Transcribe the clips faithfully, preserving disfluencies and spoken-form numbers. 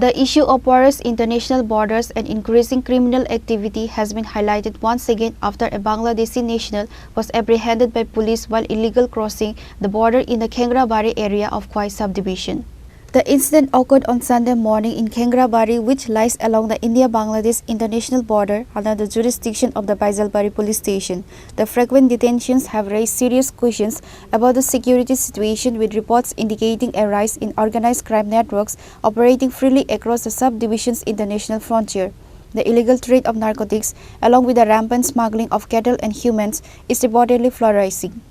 The issue of porous international borders and increasing criminal activity has been highlighted once again after a Bangladeshi national was apprehended by police while illegal crossing the border in the Khengrabari area of Khwai subdivision. The incident occurred on Sunday morning in Khengrabari, which lies along the India-Bangladesh international border under the jurisdiction of the Baijalbari police station. The frequent detentions have raised serious questions about the security situation, with reports indicating a rise in organized crime networks operating freely across the subdivision's international frontier. The illegal trade of narcotics, along with the rampant smuggling of cattle and humans, is reportedly flourishing.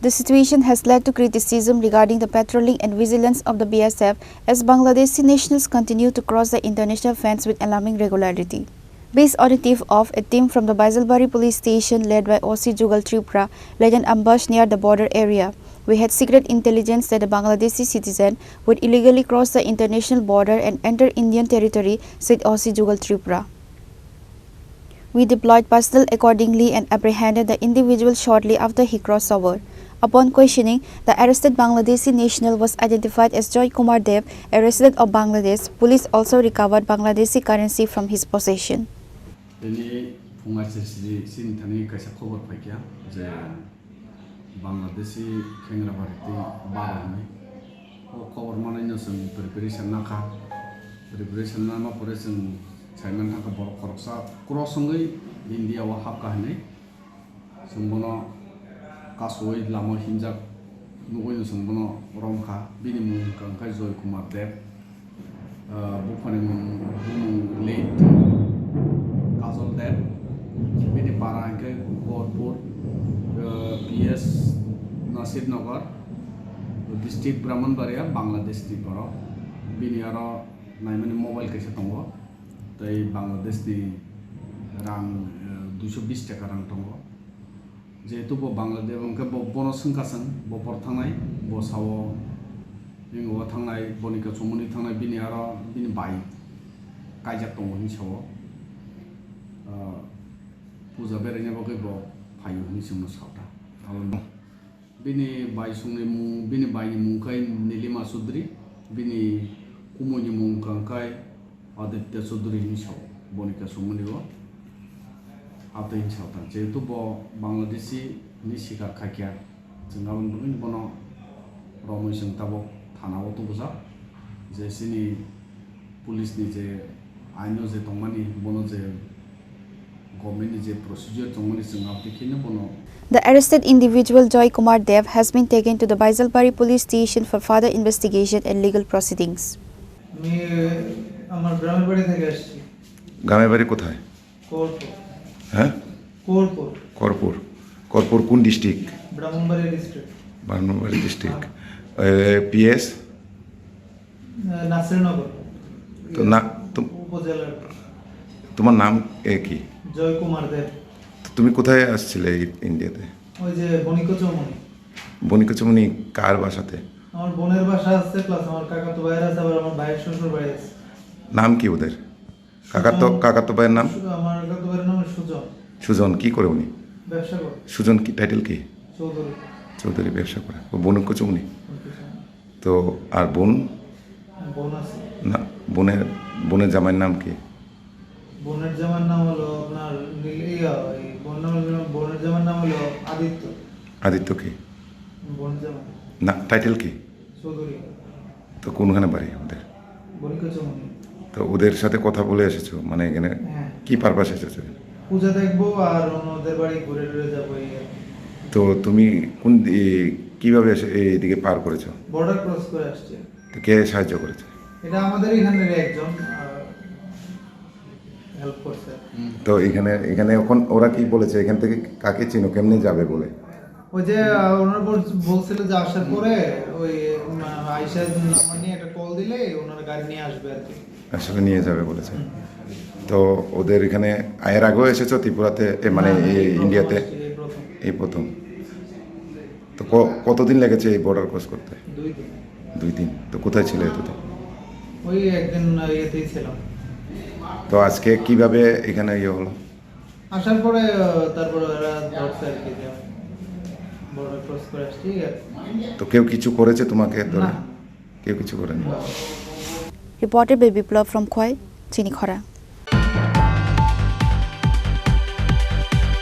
The situation has led to criticism regarding the patrolling and vigilance of the B S F as Bangladeshi nationals continue to cross the international fence with alarming regularity. Based on a tip of a team from the Baijalbari police station led by O C Jugal Tripura, led an ambush near the border area. We had secret intelligence that a Bangladeshi citizen would illegally cross the international border and enter Indian territory, said O C Jugal Tripura. We deployed personnel accordingly and apprehended the individual shortly after he crossed over. Upon questioning, the arrested Bangladeshi national was identified as Joy Kumar Dev, a resident of Bangladesh. Police also recovered Bangladeshi currency from his possession. Tini phunga siri sini thani kaisa khobor phaikha je Bangladeshi Khengrabari tei Baro hwnwi. O khobor manwi no chwng preparation nakha. Preparation nangma pore chwng saiman thangkha borok khoroksa cross wngwi India o hapkha hwnwi. Chwng bono kasui lama hinjak nugui no chwng bono romkha. Bini mung wngkha Joy Kumar Deb. Ah, buphani mung, bumung late Kajol Deb. Bini para hwnkhe Gorpur, ah, P S Nasir Nagar, district Brahmanbaria, Bangladesh ni borok. Bini aro naimani mobile kaisa tongo, tei Bangladesh ni rang, ah, duiso bis taka rang tongo. Jehetu bo Bangladesh hwnkhe bo, bono swngkha chwng, bo por thangnai, bo sao, bini o thangnai, boni kachomoni thangnai, bini aro bini bai kaijak tongo hinwi sao. Ah, puja beraina bagwi bo phaio hinwi chwngno sao ta. Abo bini bai songni mung, bini baini mung khe Nilima Chaudhary, bini kumoini mung wngkha khe Aditya Chaudhary hinwi sao, boni kachomoni o. Atwi hinwi sao ta. Jehetu bo Bangladeshi hinwi sikar khaikha, chwng aboni bagwi bono romwi chwng tabuk thana o tubujak. Je chini police ni je aino je tongmani, bono je government ni je procedure tongmani, chwng aboni kheno bono The arrested individual Joy Kumar Dev has been taken to the Baijalbari police station for further investigation and legal proceedings. আমি আমার গ্রামের বাড়ি থেকে আসছি। গ্রামের বাড়ি কোথায়? করপুর। হ্যাঁ? করপুর। করপুর। করপুর কোন ডিস্ট্রিক্ট? ব্রাহ্মণবাড়িয়া ডিস্ট্রিক্ট। ব্রাহ্মণবাড়ি ডিস্ট্রিক্ট। হ্যাঁ। এ, পিএস? এ, নাসিরনগর। তো না, তো উপজেলার। তোমার নাম এ কি? জয় কুমার দেব। তো তুমি কোথায় আসছিলে এই ইন্ডিয়াতে? ওই যে বণিকচৌমুহনী। বণিকচৌমুহনী কার বাসাতে? আমার বোনের বাসা আছে, প্লাস আমার কাকাতো ভাইয়ের আছে, আবার আমার ভাইয়ের শ্বশুর বাড়ি আছে। নাম কি ওদের? কাকাতো, সুজন। কাকাতো ভাইয়ের নাম? সু-, আমার কাকাতো ভাইয়ের নাম সুজন। সুজন কি করে উনি? ব্যবসা করে। সুজন কি, টাইটেল কি? চৌধুরী। চৌধুরী ব্যবসা করে। ও বণিকচৌমুহনী? বণিকচৌমুহনী। তো আর বোন? বোন আছে। না, বোনের, বোনের জামাইয়ের নাম কি? বোনের জামাইয়ের নাম হলো আপনার নীল-, ইয়া, এই বোনের নাম হলো, বোনের জামাইয়ের নাম হলো আদিত্য। আদিত্য কি? বোনের জামাই। না, টাইটেল কি? চৌধুরী। তো কোনখানে বাড়ি ওদের? বণিকচৌমুহনী। তো ওদের সাথে কথা বলে এসেছো, মানে এখানে হ্যাঁ। কি পারপাসে এসেছো? পূজা দেখবো আর ওদের বাড়ি ঘুরে টুরে যাবো, এই আর কি। তো তুমি কোন, এ, কিভাবে এসে, এইদিকে পার করেছো? বর্ডার ক্রস করে আসছে। তো কে সাহায্য করেছে? এটা আমাদের এখানের একজন, আহ, হেল্প করছে। তো এখানে, এখানে এখন ওরা কি বলেছে, এখান থেকে কাকে চিনো, কেমনে যাবে বলে? ওই যে, আহ, ওনারা বল-, বলছিল যে আসার পরে ওই, উম, আইসা নাম্বার নিয়ে একটা কল দিলে ওনারা গাড়ি নিয়ে আসবে আর কি। আসলে নিয়ে যাবে বলেছে। হুম। তো ওদের এখানে এর আগেও এসেছো ত্রিপুরাতে, এ, মানে না, না, এই এই প্রথম ইন্ডিয়াতে? আসছি, এই প্রথম। এই প্রথম। তো ক-, কতদিন লেগেছে এই বর্ডার ক্রস করতে? দুই দিন। দুই দিন। তো কোথায় ছিলে এতদিন? ওই একদিন, আহ, ইয়েতেই ছিলাম। তো আজকে কিভাবে এখানে ইয়ে হলো? আসার পরে, আহ, তারপরে ওরা ধরছে আর কি, যে বর্ডার ক্রস করে আসছি, এই আর কি। তো কেউ কিছু করেছে তোমাকে ধরে? না। কেউ কিছু করেনি? না। Reported by Biplab from Khowai, Chini Khorang.